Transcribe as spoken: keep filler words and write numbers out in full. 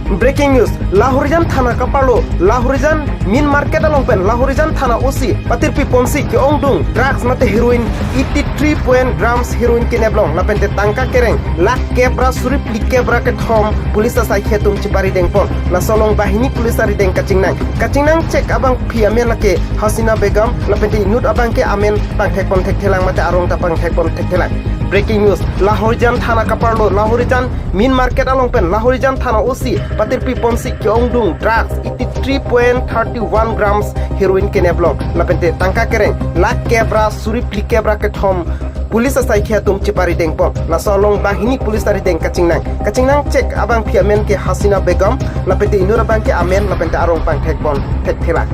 Breaking news, Lahorijan thana kaparlo, Lahorijan main market along pen Lahorijan thana O C patirpi ponsi ke-ongdung drugs mate heroin eighty three point grams heroin keneplong lapente tangka kereng lakh kep ra suri phlikep ra kethom police asai khetum chepari dengpon. Laso along banghini police arideng kachingnang. Kachingnang chek abangpi amen lake Hasina Begum lapente inut abangke amen pangthekpon thekthelang mate arong ta pangthekpon thekthelang. Breaking news, Lahorijan thana kaparlo, Lahorijan main market along pen Lahorijan thana O C patirpi ponsi ke-ongdung drugs eighty three point thirty one grams heroin keneplong lapente tangka kereng lakh kep ra suri phlikep ra kethom police asai khetum chepari dengpon. Laso along banghini police arideng kachingnang. Kachingnang chek abangpi amen ke Hasina Begum lapente inut abangke amen lapente arong pangthekpon thekthelang.